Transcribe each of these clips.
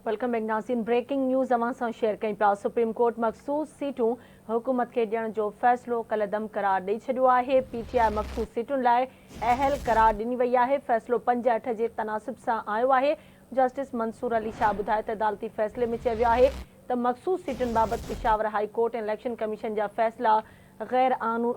Welcome back ناظرين breaking news اوهان سان شيئر ڪيون پيا سپريم ڪورٽ مخصوص سيٽون حڪومت کي ڏيڻ جو فيصلو ڪالعدم قرار ڏئي ڇڏيو آهي پي ٽي آء مخصوص سيٽن لاء اهل قرار ڏني وئي آهي فيصلو پنج اٺ جي تناسب سان آيو آهي جسٽس منصور علي شاهه ٻڌايو ته عدالتي فيصلي ۾ چيو ويو آهي ته مخصوص سيٽن بابت Peshawar high court ۽ election commission جا فيصلا غير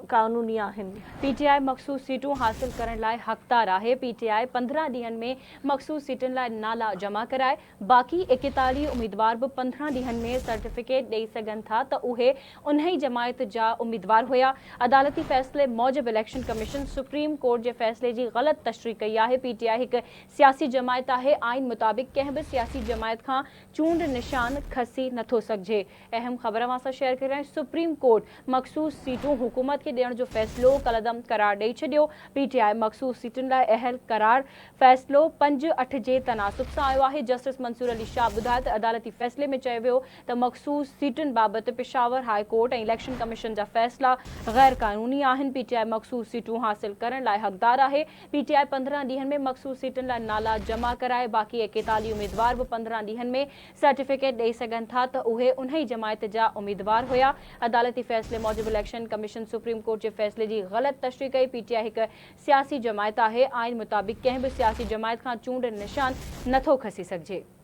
قانوني آهن. پي ٽي آء مخصوص سيٽون حاصل ڪرڻ لاء حقدار آهي، پي ٽي آء 15 ڏينهن ۾ مخصوص سيٽن لاء نالا جمع ڪرائي، باقي 41 اميدوار به 15 ڏينهن ۾ سرٽيفڪيٽ ڏئي سگهن ٿا ته اهي انهي جماعت جا اميدوار هيا، عدالتي فيصلي موجب اليڪشن ڪميشن سپريم ڪورٽ جي فيصلي جي غلط تشريح ڪئي آهي، پي ٽي آء هڪ سياسي جماعت آهي، آئين مطابق ڪنهن به سياسي جماعت کان چونڊ نشان کسي نٿو سگهجي. اهم خبر اوهان سان شيئر ڪري رهيا آهيون سپريم ڪورٽ مخصوص سيٽون حڪومت کي ڏيڻ جو فيصلو ڪالعدم قرار ڏئي ڇڏيو، پي ٽي آء مخصوص سيٽن لاء اهل قرار فيصلو پنج اٺ جي تناسب سان آيو آهي، جسٽس منصور علي شاهه ٻڌايو ته عدالتي فيصلي ۾ چيو ويو ته مخصوص سيٽن بابت Peshawar high court ۽ election commission جا فيصلا غير قانوني آهن، پي ٽي آء مخصوص سيٽون حاصل ڪرڻ لاء حقدار آهي، پي ٽي آء 15 ڏينهن ۾ مخصوص سيٽن لاء نالا جمع ڪرائي، باقي 41 اميدوار به 15 ڏينهن ۾ سرٽيفڪيٽ ڏئي سگهن ٿا ته اهي انهي جماعت جا اميدوار هيا. عدالتي فيصلي موجب اليڪشن ڪميشن سپريم ڪورٽ جي فيصلي جي غلط تشريح ڪئي، پي ٽي آء هڪ سياسي جماعت آهي، آئين مطابق ڪنهن به سياسي جماعت کان چونڊ نشان نٿو کسي سگهجي.